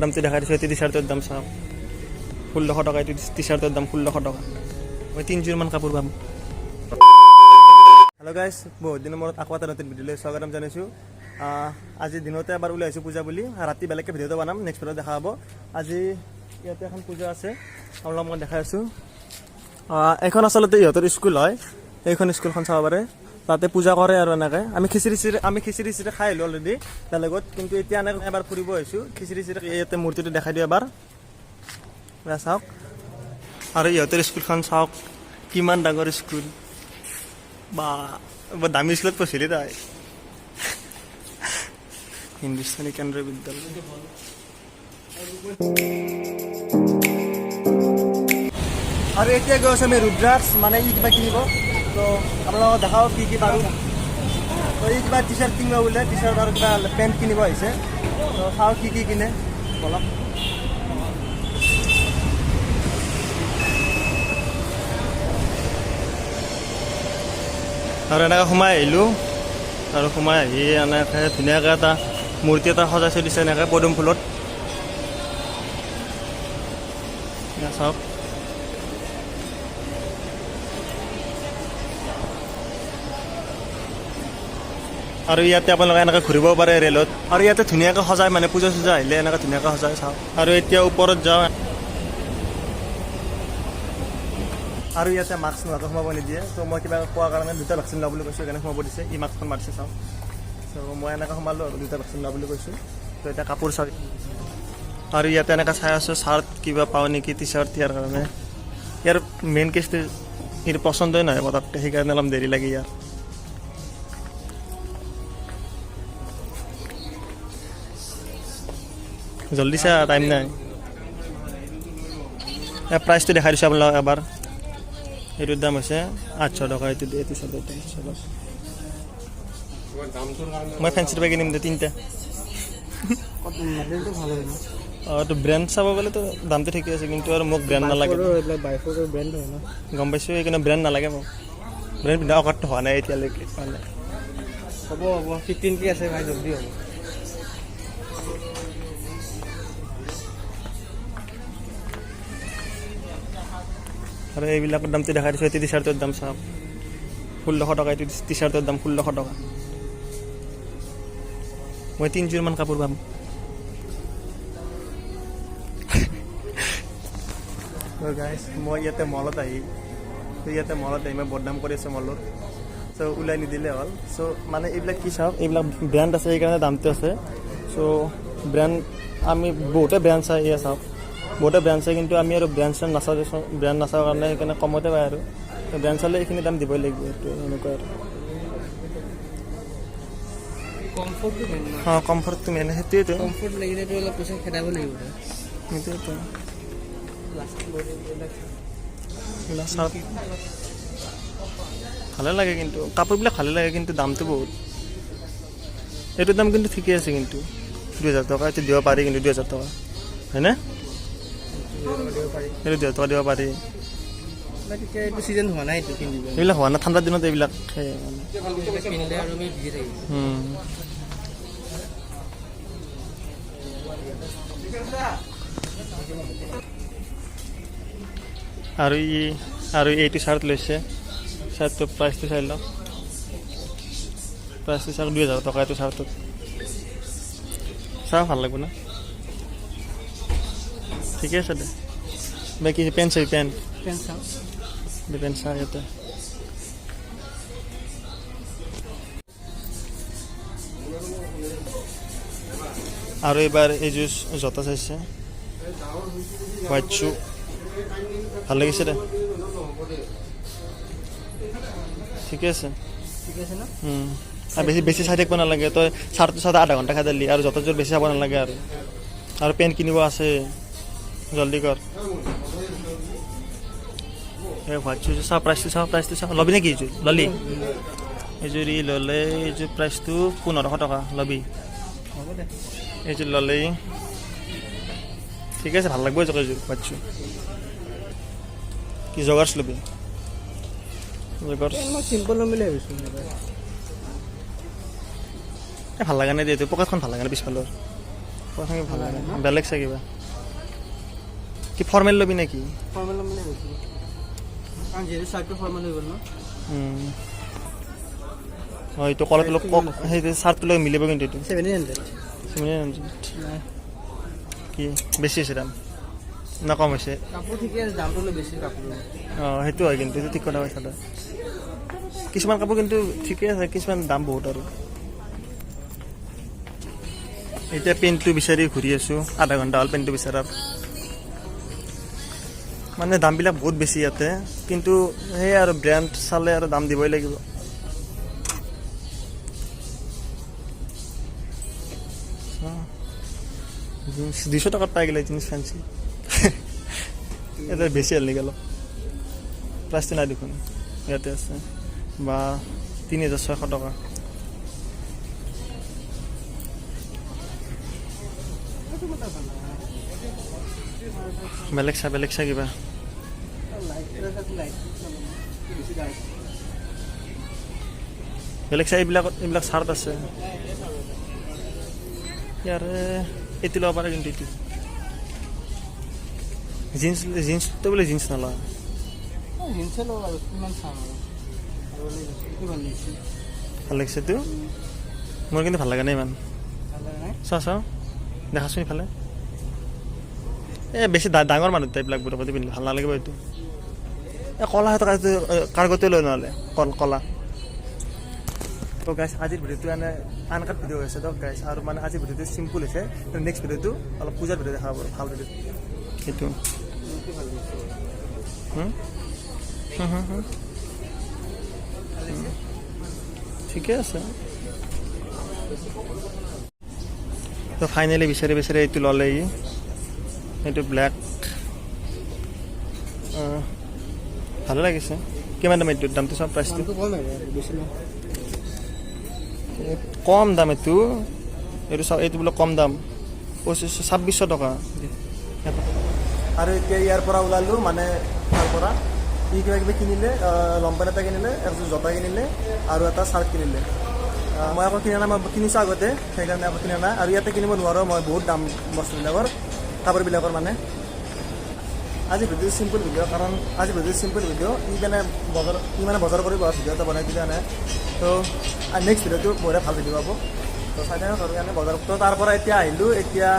দামটো দেখাই দিছোঁ। এইটো টি চাৰ্টৰ দাম চাওক, 1600 টকা। এইটো টি চাৰ্টৰ দাম 1600 টকা। মই তিনিযোৰমান কাপোৰ পাম। হেল্ল' গাইজ, বহুত দিনৰ মূৰত আকৌ এটা নতুন ভিডিঅ'লৈ স্বাগতম জনাইছোঁ। আজি দিনতে এবাৰ ওলাই আহিছোঁ পূজা বুলি। ৰাতি বেলেগকৈ ভিডিঅ'টো বনাম, নেক্সট ভিডিঅ'ত দেখা হ'ব। আজি ইয়াতে এখন পূজা আছে, আপোনালোক মই দেখাই আছোঁ। এইখন আচলতে ইহঁতৰ স্কুল হয়। এইখন স্কুলখন চাব পাৰে, তাতে পূজা কৰে। আৰু এনেকৈ আমি খিচিৰি চিচিৰি খাই আহিলোঁ অলৰেডি বেলেগত, কিন্তু এতিয়া এনেকৈ এবাৰ ফুৰিব আহিছোঁ। খিচিৰি চিচিৰি ইয়াতে মূৰ্তিটো দেখাই দিওঁ এবাৰ। এয়া চাওক, আৰু ইহঁতৰ স্কুলখন চাওক, কিমান ডাঙৰ স্কুল বা! বৰ দামী স্কুলত পঢ়িছিলি তই, হিন্দুস্তানী কেন্দ্ৰীয় বিদ্যালয়। আৰু এতিয়া গৈ আছোঁ আমি ৰুদ্ৰাক্ষ, মানে ই কিবা কিনিব। তো আপোনালোকক দেখাওঁ কি কি পাৰোঁ। তো ই কিবা টি চাৰ্ট কিনিব বোলে, টি চাৰ্ট আৰু কিবা পেণ্ট কিনিব আহিছে। তো চাওঁ কি কি কিনে, বলক। আৰু এনেকৈ সোমাই আহিলোঁ, আৰু সোমাই আহি এনেকৈ ধুনীয়াকৈ এটা মূৰ্তি এটা সজাই থৈ দিছে এনেকৈ পদুম ফুলত। এয়া চাওক। আৰু ইয়াতে আপোনালোকে এনেকৈ ঘূৰিব পাৰে ৰেলত। আৰু ইয়াতে ধুনীয়াকৈ সজাই, মানে পূজা চূজা আহিলে এনেকৈ ধুনীয়াকৈ সজাই, চাওক। আৰু এতিয়া ওপৰত যাওঁ। আৰু ইয়াতে মাস্ক নোহোৱাকৈ সোমাব নিদিয়ে। ত' মই কিবা কোৱাৰ কাৰণে, দুটা ভেকচিন লোৱা বুলি কৈছোঁ, সেইকাৰণে সোমাব দিছে। ই মাস্কখন মাৰিছে, চাওক। চ' মই এনেকৈ সোমালোঁ আৰু দুটা ভেকচিন লোৱা বুলি কৈছোঁ। ত' এতিয়া কাপোৰ চাওক। আৰু ইয়াতে এনেকৈ চাই আছোঁ, চাৰ্ট কিবা পাওঁ নেকি, টি চাৰ্ট ইয়াৰ কাৰণে। ইয়াৰ মেইন কেছটো ইয়াৰ পচন্দই নহয় পটককৈ, সেইকাৰণে অলপ দেৰি লাগে ইয়াৰ। জল্দি চা, টাইম নাই। ইয়াৰ প্ৰাইচটো দেখাই দিছোঁ আপোনালোকক এবাৰ। এইটোৰ দাম হৈছে 800 টকা। এইটো চাৰ্টৰ দাম 800। মই ফেঞ্চিৰ পৰা কিনিম দে তিনিটা। মডেলটো ভাল হয় ন? অঁ, এইটো ব্ৰেণ্ড চাব গ'লেতো দামটো ঠিকে আছে, কিন্তু আৰু মোক ব্ৰেণ্ড নালাগে। এইবিলাক বাইফোৰ্ডৰ ব্ৰেণ্ড হয় ন? গম পাইছোঁ, সেইকাৰণে ব্ৰেণ্ড নালাগে মোক। ব্ৰেণ্ড পিন্ধা অকাতটো হোৱা নাই এতিয়ালৈকে মানে। হ'ব হ'ব, 15K আছে ভাই, জল্দি হ'ব। আৰু এইবিলাকৰ দামটো দেখাই দিছোঁ। এইটো টি চাৰ্টৰ দাম চাওক, 1600 টকা। এইটো টি চাৰ্টৰ দাম 1600 টকা। মই তিনিযোৰমান কাপোৰ পাম। গাইজ, মই ইয়াতে মলত আহি, তো ইয়াতে মলত আহি মই বদনাম কৰি আছোঁ মলত। চ' ওলাই নিদিলে হ'ল। চ' মানে এইবিলাক কি চাওক, এইবিলাক ব্ৰেণ্ড আছে, সেইকাৰণে দামটো আছে। চ' ব্ৰেণ্ড আমি বহুতে ব্ৰেণ্ড চাই, এয়া চাওক, বহুতে ব্ৰেণ্ড চাই, কিন্তু আমি আৰু ব্ৰেণ্ড চেণ্ড নাচাওঁ দেচোন। ব্ৰেণ্ড নাচাওঁ কাৰণে সেইকাৰণে কমতে পায়। আৰু ব্ৰেণ্ড চালে এইখিনি দাম দিবই লাগিব, এইটো এনেকুৱা আৰু। কমফৰ্টটো মেইন ন? অঁ, কমফৰ্টটো মেইন, সেইটোৱেতো। কমফৰ্ট লাগিলেতো অলপ পইচা খেদাব লাগিব। সেইটোৱেতো। লাষ্ট এইবিলাক। এইবিলাক চাওক, ভালে লাগে, কিন্তু কাপোৰবিলাক ভালে লাগে, কিন্তু দামটো বহুত। এইটোৰ দাম কিন্তু ঠিকেই আছে, কিন্তু 2000 টকা এইটো দিব পাৰি, কিন্তু 2000 টকা হয়নে? দিব পাৰি। এইটো 2000 টকা দিব পাৰি। বা তেতিয়া এইটো চিজন হোৱা নাই এইটো কিনিব। এইবিলাক হোৱা নাই, ঠাণ্ডাৰ দিনত এইবিলাক সেই মানে। এইবিলাক কিনিলে আৰু আমি ভিজি থাকিম। আৰু ই আৰু এইটো চাৰ্ট লৈছে। চাৰ্টটো প্ৰাইচটো চাই লওক, প্ৰাইচটো চাওক, 2000 টকা এইটো চাৰ্টটোত। চাওঁ, ভাল লাগিব না? ঠিকে আছে দে। বাকী পেণ্ট চাবি, পেণ্ট। পেণ্ট চাওঁ। দে, পেণ্ট চা ইয়াতে। আৰু এইবাৰ এইযোৰ জোতা চাইছে, হোৱাইট শ্বু, ভাল লাগিছে দে। ঠিকে আছে। ঠিক আছে ন? আৰু বেছি বেছি চাই থাকিব নালাগে। তই চাৰ্টটো চাওঁতে আধা ঘণ্টা খাই দিলি, আৰু জোতাযোৰ বেছি চাব নালাগে। আৰু আৰু পেণ্ট কিনিব আছে, জল্দি কৰ। এই হোৱাইট শ্বুযোৰ চাওঁ, প্ৰাইচটো চাওঁ, প্ৰাইচটো চাওঁ। ল'বি নেকি এইযোৰ? ল'লি? এইযোৰ ই ল'লে। এইযোৰ প্ৰাইচটো 1500 টকা। ল'বি? হ'ব দে। এইযোৰ ল'লেই ঠিকে আছে, ভাল লাগিব এইযোৰ। এইযোৰ হোৱাইট শ্বু কি জগাৰ্ছ ল'বি? জগাৰ্ছ। পেণ্ট মই চিম্পল ল'ম বুলি ভাবিছোঁ এইবাৰ। এই ভাল লগা নাই দে এইটো। পকেটখন ভাল লগা নাই পিছফালৰ। ভাল লাগে, বেলেগ চাই কিবা। কি ফৰ্মেল ল'বি নেকি? ফৰ্মেল ল'ম বুলি ভাবিছিলোঁ, কাৰণ যিহেতু চাৰ্টটো ফৰ্মেল হৈ গ'ল ন। অঁ, এইটো কলাটো লগত, সেইটো চাৰ্টটোৰ লগত মিলিব কিন্তু এইটো। 1700। 1700। নাই। কি বেছি হৈছে দাম না কম হৈছে? কাপোৰ ঠিকে আছে, দামটো অলপ বেছি কাপোৰ। অঁ, সেইটো হয় কিন্তু, এইটো ঠিক কথা কৈছা তই। কিছুমান কাপোৰ কিন্তু ঠিকে আছে, কিছুমান দাম বহুত। আৰু এতিয়া পেণ্টটো বিচাৰি ঘূৰি আছোঁ, আধা ঘণ্টা হ'ল পেণ্টটো বিচৰাৰ। মানে দামবিলাক বহুত বেছি ইয়াতে, কিন্তু সেয়াই আৰু, ব্ৰেণ্ড চালে আৰু দাম দিবই লাগিব। জিন্স 200 টকাত পাই গ'লে জিন্স ফেঞ্চি। এতিয়া বেছি হ'ল নেকি অলপ? প্ৰাইচটো নাই দেখোন ইয়াতে আছে বা, 3600 টকা। বেলেগ চা, বেলেগ চা কিবা। লাইট লাইট বেছি ডাৰ্ক। বেলেগ চাই, এইবিলাকত এইবিলাক চাৰ্ট আছে ইয়াৰে। এইটো ল'ব পাৰে কিন্তু এইটো জিন্স, জিন্সটো বোলে জিন্স নলয়। জিন্সে লওঁ আৰু কিমান চাম আৰু আৰু এইটো ভাল লাগিছে। ভাল লাগিছে এইটো, মোৰ কিন্তু ভাল লগা নাই ইমান। ভাল লগা নাই? চাওঁ চাওঁ, দেখাচোন ইফালে। এই বেছি ডাঙৰ মানুহ এইবিলাক বোৰৰ প্ৰতি পিন্ধিলে ভাল নালাগিব এইটো। এই কলা সেইটো কাৰ্গোতে লৈ নহ'লে কলা। তো গাইছ, আজিৰ ভিডিঅ'টো এনে আনকাট ভিডিঅ' হৈছে দিয়ক গাইছ। আৰু মানে আজিৰ ভিডিঅ'টো চিম্পুল হৈছে। নেক্সট ভিডিঅ'টো অলপ পূজাৰ ভিডিঅ' দেখা পাব, ভাল ভিডিঅ' সেইটো। এইটো ভাল লাগিছে। হুম হুম হুম হুম। ভাল লাগিছে। ঠিকে আছে। তো ফাইনেলি বিচাৰি বিচাৰি এইটো ল'লে ই, এইটো ব্লেক, ভালে লাগিছে। কিমান দাম এইটোৰ? দামটো চাওঁ, প্ৰাইচটো। দামটো কম হয়, বেছি নহয়। কম দাম এইটো। এইটো চাওঁ, এইটো বোলে কম দাম, 2500, 2600 টকা। আৰু এতিয়া ইয়াৰ পৰা ওলালোঁ, মানে তাৰ পৰা ই কিবা কিবি কিনিলে, লং পেণ্ট এটা কিনিলে, একযোৰ জোতা কিনিলে আৰু এটা চাৰ্ট কিনিলে। মই আকৌ কিনা নাই, মই কিনিছোঁ আগতে, সেইকাৰণে আকৌ কিনা নাই। আৰু ইয়াতে কিনিব নোৱাৰোঁ মই, বহুত দাম বস্তুবিলাকৰ, কাপোৰবিলাকৰ। মানে আজি ভিডিঅ' চিম্পুল ভিডিঅ', কাৰণ আজি ভিডিঅ' চিম্পুল ভিডিঅ'। ই মানে বজাৰ, ই মানে বজাৰ কৰিব, ভিডিঅ' এটা বনাই দিলে এনে। তো নেক্সট ভিডিঅ'টো বঢ়িয়া ভাল ভিডিঅ' পাব, তো চাই থাকক। আৰু এনে বজাৰ তো তাৰ পৰা এতিয়া আহিলোঁ, এতিয়া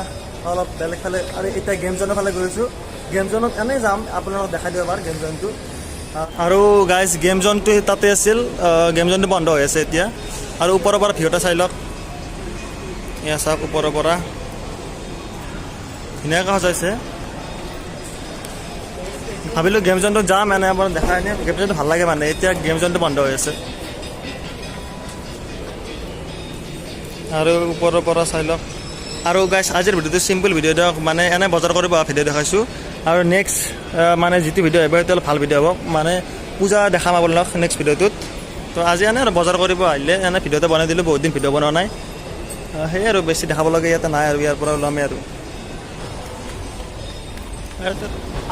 অলপ বেলেগ ফালে আৰু এতিয়া গেম জ'নৰ ফালে গৈছোঁ। গেম জ'নত এনেই যাম, আপোনালোকক দেখাই দিব পাৰ গেম জ'নটো। আৰু গাইজ, গেম জ'নটো তাতে আছিল, গেম জ'নটো বন্ধ হৈ আছে এতিয়া। আৰু ওপৰৰ পৰা ভিউ এটা চাই লওক। এয়া চাওক, ওপৰৰ পৰা ধুনীয়াকৈ সজাইছে। ভাবিলোঁ গেম জ'নটোত যাম, এনে আপোনাৰ দেখাই এনে গেম জ'নটো ভাল লাগে। মানে এতিয়া গেম জ'নটো বন্ধ হৈ আছে। আৰু ওপৰৰ পৰা চাই লওক। আৰু গাইছ, আজিৰ ভিডিঅ'টো চিম্পল ভিডিঅ' দিয়ক, মানে এনে বজাৰ কৰিব অহা ভিডিঅ' দেখাইছোঁ। আৰু নেক্সট মানে যিটো ভিডিঅ' আহিব, সেইটো অলপ ভাল ভিডিঅ' হ'ব, মানে পূজা দেখাম আপোনালোক নেক্সট ভিডিঅ'টোত। তো আজি এনে আৰু বজাৰ কৰিব আহিলে এনে ভিডিঅ'টো বনাই দিলোঁ, বহুত দিন ভিডিঅ' বনোৱা নাই। সেয়াই আৰু, বেছি দেখাব লগা ইয়াতে নাই। আৰু ইয়াৰ পৰা ওলামেই আৰু।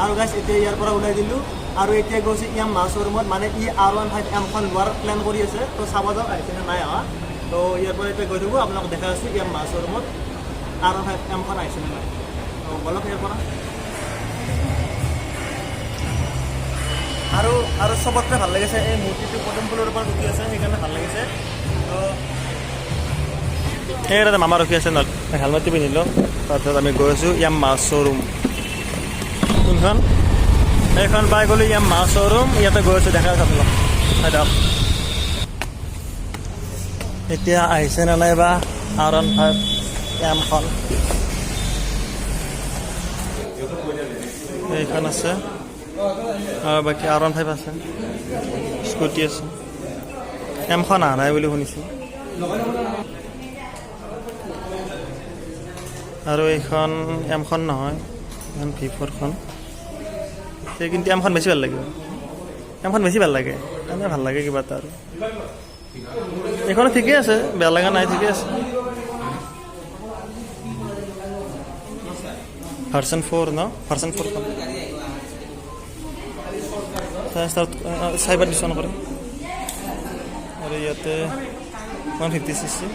আৰু গাইছ, এতিয়া ইয়াৰ পৰা ওলাই দিলোঁ আৰু এতিয়া গৈছোঁ য়ামাহা শ্ব'ৰুমত। মানে ই R15 এমখন লোৱাৰ প্লেন কৰি আছে, তো চাব যাওঁ আহিছে নে নাই অহা। তো ইয়াৰ পৰা এতিয়া গৈ থাকোঁ, আপোনালোক দেখাই আছোঁ য়ামাহা শ্ব'ৰুমত R15 এমখন আহিছে নে নাই। তো বলক ইয়াৰ পৰা। আৰু আৰু চবতকৈ ভাল লাগিছে এই মূৰ্তিটো, পদুম ফুলৰ ওপৰত উঠি আছে, সেইকাৰণে ভাল লাগিছে। তো এই তাতে মামা ৰখি আছে, নহ'লে হেলমেটটো পিন্ধিলোঁ। তাৰপিছত আমি গৈ আছোঁ য়ামাহা শ্ব'ৰুম। কোনখন? এইখন পাই গ'লো য়ামাহা শ্ব'ৰুম। ইয়াতে গৈ আছোঁ, দেখাই আছোঁ আপোনালোক, চাই থাকক। এতিয়া আহিছে নে নাই বা R15 এমখন? এইখন আছে আৰু বাকী R15 আছে, স্কুটি আছে। এমখন অহা নাই বুলি শুনিছোঁ। আৰু এইখন এমখন নহয়, এইখন ভি4খন। কিন্তু এমখন বেছি ভাল লাগিব, এমখন বেছি ভাল লাগে, এনে ভাল লাগে কিবা এটা। আৰু এইখনো ঠিকে আছে, বেয়া লগা নাই, ঠিকে আছে। ভাৰ্চন 4 ন, ভাৰ্চন 4খন চাইবাৰ ডিছকাউণ্ট কৰে। আৰু ইয়াতে 150 চি চি।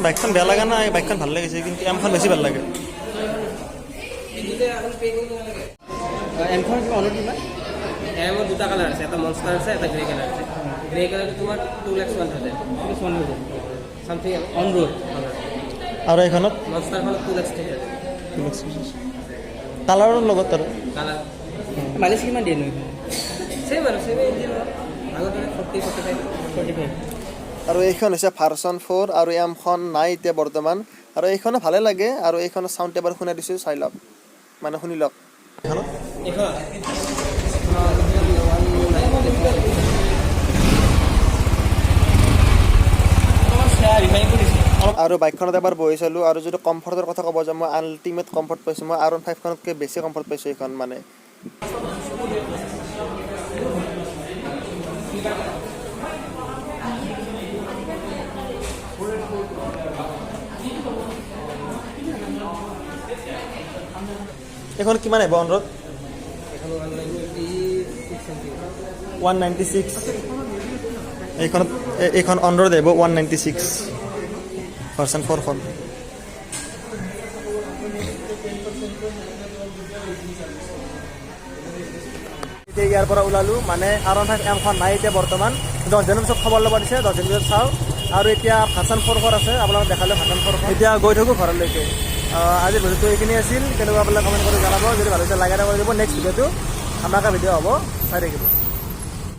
বাইকখন বেয়া লগা নাই, বাইকখন ভাল লাগিছে, কিন্তু এমখন বেছি ভাল লাগে। এমখন কিমান অনু কিমান? এমৰ দুটা কালাৰ আছে, এটা মনষ্টাৰ আছে, এটা গ্ৰে কালাৰ আছে। গ্ৰে কালাৰটো তোমাৰ 2,01,000। 1,000। চামথিং। On road. আৰু এইখনত? মনষ্টাৰখনত 2,30,000। কালাৰৰ লগত আৰু। কালাৰ। মাইলেজ কিমান দিয়ে নো এইখন? ছেম আৰু ছেম ইঞ্জিন, আগৰ দৰে 40, 45। 45। আৰু এইখন হৈছে ভাৰ্চন 4 আৰু এমখন নাই এতিয়া বৰ্তমান। আৰু এইখনো ভালে লাগে। আৰু এইখনৰ চাউণ্ড এবাৰ শুনাই দিছোঁ, চাই লওক, মানে শুনি লওক। এইখনত? এইখন 190। আৰু বাইকখনত এবাৰ বহি চালোঁ। আৰু যদি কমফৰ্টৰ কথা ক'ব যাওঁ, মই আল্টিমেট কমফৰ্ট পাইছোঁ। মই আৰ ওৱান 5খনতকৈ বেছি কমফৰ্ট পাইছোঁ এইখন মানে। এইখন কিমান আহিব অন ৰোড? এইখন 196 চামথিং। 196। এইখনত এইখন অন ৰোড আহিব 196, ভাৰ্চন 4খন। এতিয়া ইয়াৰ পৰা ওলালোঁ। মানে আৰ ওৱান 5 এমখন নাই এতিয়া বৰ্তমান। 10 দিনৰ পিছত খবৰ ল'ব দিছে, 10 দিন পিছত চাওঁ। আৰু এতিয়া ভাৰ্চন 4খন আছে, আপোনালোক দেখালে ভাৰ্চন 4খন। এতিয়া গৈ থাকোঁ ঘৰলৈকে। আজিৰ ভিডিঅ'টো এইখিনি আছিল। কেনেকুৱা পালে কমেণ্ট কৰি জনাব। যদি ভাল হৈছে, লাইক এটা কৰি দিব। নেক্সট ভিডিঅ'টো ধামাকা ভিডিঅ' হ'ব, চাই থাকিব।